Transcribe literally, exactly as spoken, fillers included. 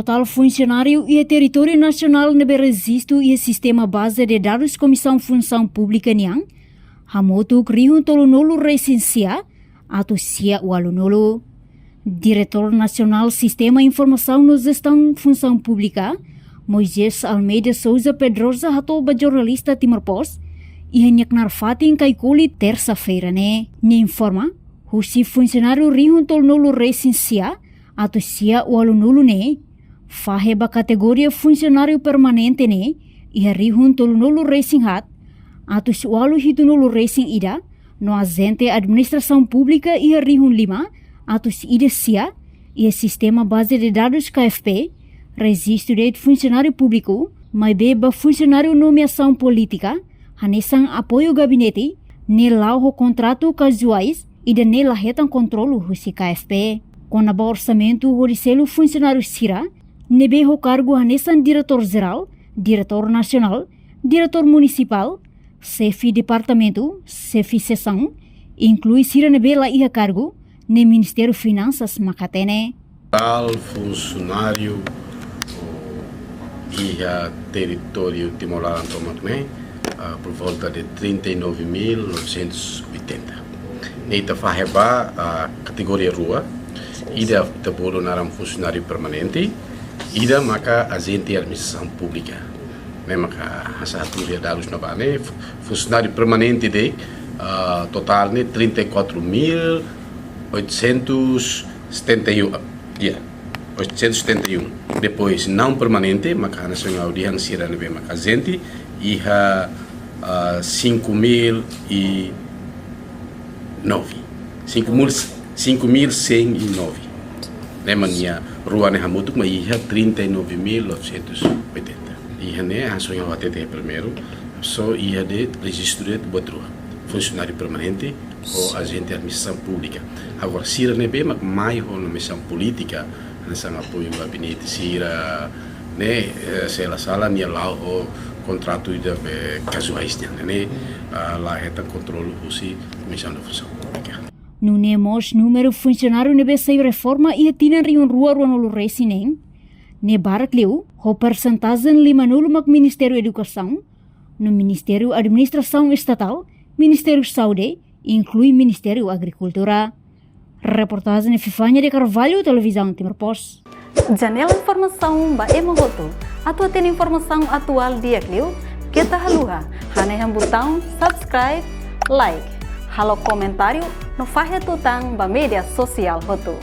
Totál funsionáriu iha territóriu nasionál ne'ebé rejistu iha sistema baze de dadus Komisaun Funsaun Públika nian hamutuk rihun tolunulu resin sia atus sia ualunulu. Diretór Nasionál Sistema Informasaun no Jestaun Funsaun Públika, Moisés Almeida Sousa Pedrosa, hato'o ba jornalista Timor Post iha nia knaar fatin Kaikoli, tersa-feira ne'e. Nia informa, husi funsionáriu rihun tolunulu resin sia atus sia ualunulu ne'e, fahe ba kategoria funsionáriu permanente ne'e iha rihun tolunulu resin haat atus ualu hitunulu resin ida, no ajente administrasaun públika iha rihun lima atus ida sia, iha sistema baze de dadus K F P, rejistu de'it funsionáriu públiku, maibé ba funsionáriu nomeasaun polítika, hanesan apoiu gabinete, ne'e la'o ho kontratu kazuais, ida-ne'e la hetan kontrolu husi K F P. Kona-ba orsamentu hodi selu funsionáriu sira ne'ebé ho kargu hanesan diretór jerál, diretór nasionál, diretór munisipál, xefe departamentu, xefe sesaun, inklui sira ne'ebé la iha kargu, ne'e Ministériu Finansas mak hatene. Totál funsionáriu iha territóriu Timor laran tomak ne'e, ah, por volta de trinta e nove mil novecentos e oitenta. Ne'e ita fahe ba, ah, kategoria rua, ida ita bolu naran funsionáriu permanente, ida maka ajente administrasaun públika. Ne'e maka hanesan atu lia dadus ne'ebá ne'e, fu-, funsionáriu permanente de'it, ah, totál ne'e trinta e quatro mil oitocentos setenta e um. Ya, oitocentos setenta e um. Depois, não permanente, maka hanesan ha'u dehan sira ne'ebé maka ajente, iha, ah, cinco mil e nove. Cinco mil, cinco mil cem e nove. Ne'e mak nia rua ne'e hamutuk mak iha trinta e nove mil novecentos e oitenta. Iha ne'e, hanesan ha'u hatete primeiru, só iha de'it rejistu de'it buat rua. Funsionáriu permanente, ho ajente administrasaun públika. Agora, sira ne'ebé mak mai ho nomeasaun polítika, hanesan apoiu gabinete sira, ne'e, eh, se la sala nia la'o ho kontratu ida be kazuais nian, ne'e, ah, la hetan kontrolu husi Komisaun Funsaun Públika. Nune'e mós númeru funsionáriu ne'ebé sai reforma iha tinan rihun rua ruanulu resin neen, ne'e barak liu, ho persentajen limanulu mak Ministériu Edukasaun, no Ministériu Administrasaun Estatál, Ministériu Saúde, inklui Ministériu Agrikultura. Reportajen Epifania de Carvalho, Televizaun Timor Post. Janela informasaun ba ema hotu. Atu hatene informasaun atuál di'ak liu, keta haluha hanehan butaun subscribe, like, halo komentáriu, no fahe tutan ba média sosiál hotu.